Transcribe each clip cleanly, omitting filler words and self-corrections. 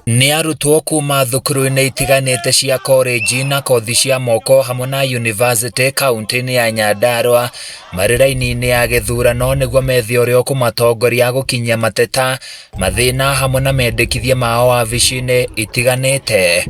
Nĩ arutwo kuma thukuru-inĩ itiganĩte cia korenji na kothi cia moko hamwe na yunivasĩtĩ kauntĩ-inĩ ya Nyandarua marĩ raini-inĩ ya gĩthurano nĩguo methe ũrĩa ũkũmatongoria gũkinyia mateta, mathĩna hamwe na mendekithia mao wabici-inĩ itiganĩte.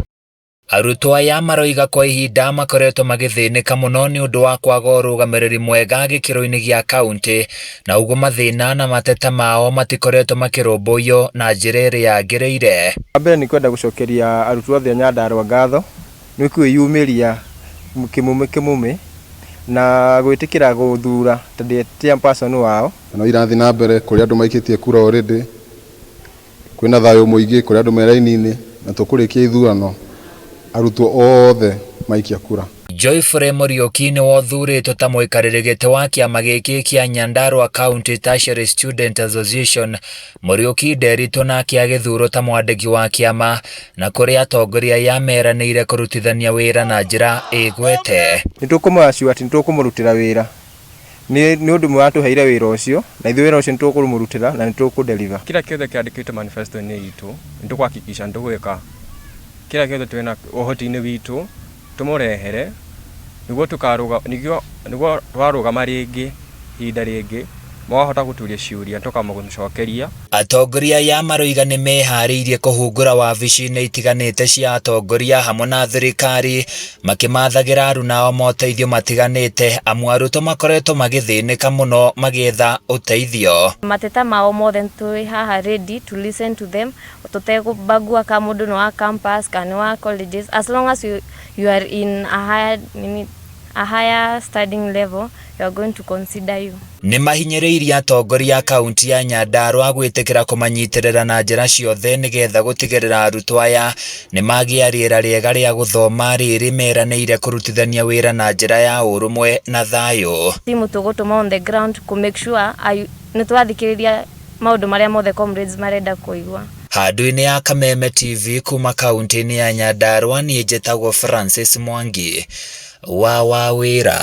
Arutwo aya maroiga kwa ihinda makoretwo magĩthĩnĩka mũno nĩ ũndũ wa kwaga ũrũgamĩrĩri mwega gĩkĩro-inĩ gĩa kauntĩ na ũguo mathĩna na mateta mao matikoretwo makĩrũmbũiyo na njĩra ĩrĩa yagĩrĩire. Wa mbere nĩ kwenda gũcokeria arutwo othe a Nyandarua ngatho nĩ kwĩyumĩria kĩmũmĩ kĩmũmĩ na gwĩtĩkĩra gũthura ta ndĩ chairperson wao. No irathiĩ na mbere kũrĩa andũ maikĩtie kura already, kwĩna thayũ mũingĩ kũrĩa andũ me raini-inĩ na tũkũrĩkia ithurano arutwo othe maikia kura. Joyfrey Muriuki nĩwe ũthurĩtwo ta mũikarĩri gĩtĩ wa kĩama gĩkĩ kĩa Nyandarua County Tertiary Student Association. Muriuki Nderitu nake agĩthurwo ta mwandĩki wa kĩama na kũrĩ atongoria aya meranĩire kũrutithania wĩra na njĩra ĩgwete. Nĩ tũkũmũ-assure atĩ nĩ tũkũmũrutĩra wĩra nĩ nĩ ũndũ mũratũheire wĩra ũcio na ithuĩ wĩra ũcio nĩ tũkũmũrutĩra na nĩ tũkũ-deliver. Kĩrĩa kĩothe kĩandĩkĩtwo manifesto-inĩ itũ nĩ tũkũhakikisha nĩ tũgwĩka kĩrĩa kĩothe twĩna ũhoti-inĩ witũ tũmũrehere nĩguo tũkarũga nĩguo nĩguo twarũgama rĩngĩ ihinda rĩngĩ mwahota gũtũria ciũria tũkamũcokeria. Atongoria aya maroiga nĩ meharĩirie kũhungura wabici-inĩ itiganĩte cia atongoria hamwe na thirikari makĩmathagĩra aruna ao moteithio matiganĩte amu arutwo makoretwo magĩthĩnĩka mũno magĩetha ũteithio. Mateta mao mothe twĩ haha ready to listen to them tũtekũbagua ka mũndũ nĩ wa campus kana nĩ wa colleges, as long as you are in a higher, nini, a higher studying level, we are going to consider you. Nĩ mahinyĩrĩirie atongoria a kaunti ya Nyandarua gwĩtĩkĩra kũmanyitĩrĩra na njĩra ciothe nĩgetha gũtigĩrĩra arutwo aya nĩ magĩa rĩera rĩega rĩa gũthoma rĩrĩ meranĩire kũrutithania wĩra na njĩra ya ũrũmwe na thayũ. Timu tũgũtũma on the ground kũ make sure nĩ twathikĩrĩria maũndũ marĩa mothe comrades marenda kũigua. Handũ-inĩ ya Kameme TV kuma kaunti-inĩ ya Nyandarua niĩ njĩtagwo Francis Mwangi wa Wawĩra.